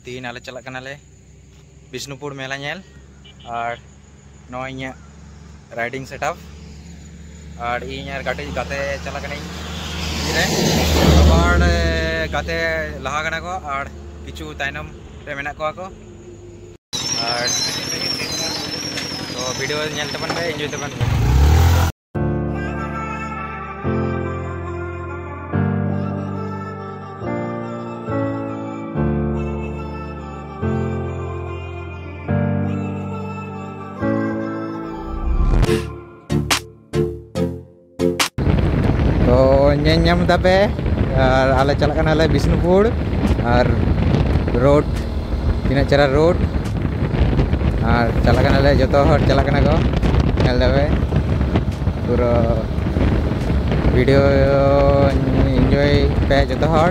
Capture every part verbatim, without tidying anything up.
ᱛᱤᱦᱤᱧ ᱟᱞᱮ ᱪᱟᱞᱟᱜ ᱠᱟᱱᱟᱞᱮ ᱵᱤᱥᱱᱩᱯᱩᱨ ᱢᱮᱞᱟ ᱧᱮᱞ᱾ ᱟᱨ ᱱᱚᱣᱟ ᱤᱧᱟᱹᱜ ᱨᱟᱭᱰᱤᱝ ᱥᱮᱴᱟᱯ᱾ ᱟᱨ ᱤᱧ ᱟᱨ ᱜᱟᱛᱮ, ᱜᱟᱛᱮ ᱪᱟᱞᱟᱜ ᱠᱟᱹᱱᱟᱹᱧ ᱤᱧ ᱨᱮ᱾ ᱟᱵᱟᱨ, ᱮ, ᱜᱟᱛᱮ ᱞᱟᱦᱟ ᱠᱟᱱᱟ ᱠᱚ ᱟᱨ ᱠᱤᱪᱷᱩ ᱛᱟᱭᱱᱚᱢ ᱨᱮ ᱢᱮᱱᱟᱜ ᱠᱚᱣᱟ ᱠᱚ᱾ ᱟᱨ ᱛᱚ ᱵᱷᱤᱰᱤᱭᱳ ᱧᱮᱞ ᱛᱟᱵᱚᱱ ᱯᱮ, ᱮᱱᱡᱚᱭ ᱛᱟᱵᱚᱱ ᱯᱮ᱾ ᱛᱚ ᱧᱮᱞ ᱧᱟᱢ ᱫᱟᱯᱮ, ᱟᱨ ᱟᱞᱮ ᱪᱟᱞᱟᱜ ᱠᱟᱱᱟᱞᱮ ᱵᱤᱥᱱᱩᱯᱩᱨ᱾ ᱟᱨ ᱨᱳᱰ, ᱛᱤᱱᱟᱹᱜ ᱪᱮᱦᱨᱟ ᱨᱳᱰ᱾ ᱟᱨ ᱪᱟᱞᱟᱜ ᱠᱟᱱᱟᱞᱮ, ᱡᱚᱛᱚ ᱦᱚᱲ ᱪᱟᱞᱟᱜ ᱠᱟᱱᱟ ᱠᱚ, ᱧᱮᱞ ᱫᱟᱯᱮ ᱯᱩᱨᱟᱹ ᱵᱷᱤᱰᱤᱭᱳ ᱮᱱᱡᱚᱭ ᱯᱮ ᱡᱚᱛᱚ ᱦᱚᱲ᱾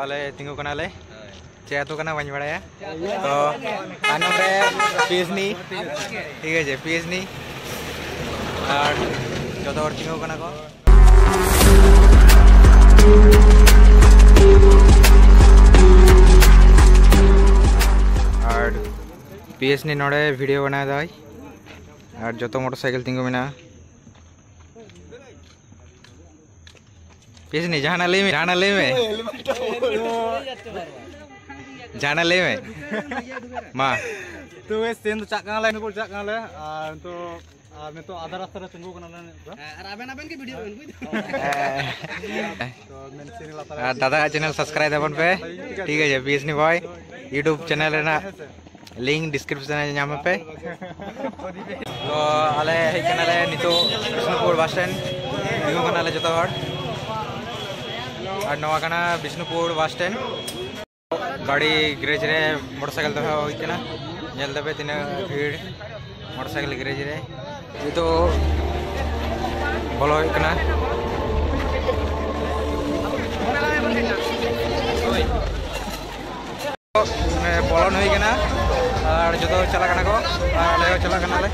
ᱟᱞᱮ ᱛᱤᱸᱜᱩ ᱠᱟᱱᱟᱞᱮ᱾ ᱪᱮᱫ ᱟᱹᱛᱩ ᱠᱟᱱᱟ ᱵᱟᱹᱧ ᱵᱟᱲᱟᱭᱟ᱾ ᱛᱚ ᱛᱟᱭᱱᱚᱢ ᱨᱮ ᱯᱤᱥᱱᱤ, ᱴᱷᱤᱠ ᱟᱪᱷᱮ, ᱯᱤᱥᱱᱤ᱾ ᱟᱨ ᱡᱚᱛᱚ ᱦᱚᱲ ᱛᱤᱸᱜᱩ ᱠᱟᱱᱟ ᱠᱚ᱾ ᱟᱨ ᱯᱤᱥᱱᱤ ᱱᱚᱰᱮ ᱵᱷᱤᱰᱤᱭᱳ ᱵᱮᱱᱟᱣ ᱫᱟᱭ᱾ ᱟᱨ ᱡᱚᱛᱚ ᱢᱚᱴᱚᱨ ᱥᱟᱭᱠᱮᱞ ᱛᱤᱸᱜᱩ ᱢᱮᱱᱟᱜᱼᱟ᱾ ᱯᱤᱥᱱᱤ, ᱡᱟᱦᱟᱱᱟᱜ ᱞᱟᱹᱭ ᱢᱮ, ᱡᱟᱦᱟᱱᱟᱜ ᱞᱟᱹᱭ ᱢᱮ᱾ ᱡᱟᱦᱟᱱᱟᱜ ᱞᱟᱹᱭ ᱢᱮ᱾ ᱢᱟ᱾ ᱛᱚ ᱵᱮᱥ, ᱛᱮᱦᱮᱧ ᱫᱚ ᱪᱟᱜ ᱠᱟᱱᱟᱞᱮ, ᱱᱩᱠᱩ ᱪᱟᱜ ᱠᱟᱱᱟᱞᱮ᱾ ᱟᱨ ᱱᱤᱛᱚᱜ, ᱟᱨ ᱱᱤᱛᱚᱜ ᱟᱫᱷᱟ ᱨᱟᱥᱛᱟ ᱨᱮ ᱛᱤᱸᱜᱩ ᱠᱟᱱᱟᱞᱮ ᱱᱤᱛᱚᱜ ᱫᱚ᱾ ᱦᱮᱸ, ᱟᱨ ᱟᱵᱮᱱ, ᱟᱵᱮᱱ ᱜᱮ ᱵᱷᱤᱰᱤᱭᱳ ᱵᱮᱱ, ᱵᱩᱡᱽ ᱫᱟᱵᱮᱱ? ᱦᱮᱸ᱾ ᱛᱚ ᱢᱮᱱ ᱥᱮᱨᱮᱧ ᱞᱟᱛᱟᱨ ᱨᱮ ᱟᱨ ᱫᱟᱫᱟ ᱪᱮᱱᱮᱞ ᱥᱟᱵᱥᱠᱨᱟᱭᱤᱵ ᱛᱟᱵᱚᱱ ᱯᱮ᱾ ᱴᱷᱤᱠ ᱟᱪᱷᱮ, ᱯᱤᱥᱱᱤ ᱵᱚᱭ ᱤᱭᱩᱴᱩᱵᱽ ᱪᱮᱱᱮᱞ ᱨᱮᱱᱟᱜ ᱦᱮᱸ ᱥᱮ? ᱞᱤᱝᱠ ᱰᱤᱥᱠᱨᱤᱯᱥᱚᱱ ᱨᱮ ᱧᱟᱢ ᱟᱯᱮ᱾ ᱛᱚ ᱟᱞᱮ ᱦᱮᱡ ᱠᱟᱱᱟᱞᱮ ᱱᱤᱛᱚᱜ ᱵᱤᱥᱱᱩᱯᱩᱨ ᱵᱟᱥ ᱥᱴᱮᱱᱰ, ᱛᱤᱸᱜᱩ ᱠᱟᱱᱟᱞᱮ ᱡᱚᱛᱚ ᱦᱚᱲ᱾ ᱟᱨ ᱱᱚᱣᱟ ᱠᱟᱱᱟ ᱵᱤᱥᱱᱩᱯᱩᱨ ᱵᱟᱥ ᱥᱴᱮᱱᱰ᱾ ᱜᱟᱹᱰᱤ ᱜᱮᱨᱮᱡᱽ ᱨᱮ ᱢᱚᱴᱚᱨ ᱥᱟᱭᱠᱮᱞ ᱫᱚᱦᱚ ᱦᱩᱭ ᱠᱟᱱᱟ, ᱧᱮᱞ ᱫᱟᱯᱮ ᱛᱤᱱᱟᱹᱜ ᱵᱷᱤᱲ ᱢᱚᱴᱚᱨ ᱥᱟᱭᱠᱮᱞ ᱜᱮᱨᱮᱡᱽ ᱨᱮ᱾ ᱱᱤᱛᱚᱜ ᱵᱚᱞᱚ ᱦᱩᱭᱩᱜ ᱠᱟᱱᱟ᱾ ᱵᱚᱞᱚᱱ ᱦᱩᱭ ᱠᱟᱱᱟ᱾ ᱟᱨ ᱡᱚᱛᱚ ᱪᱟᱞᱟᱜ ᱠᱟᱱᱟ ᱠᱚ, ᱟᱨ ᱟᱞᱮ ᱦᱚᱸ ᱪᱟᱞᱟᱜ ᱠᱟᱱᱟᱞᱮ᱾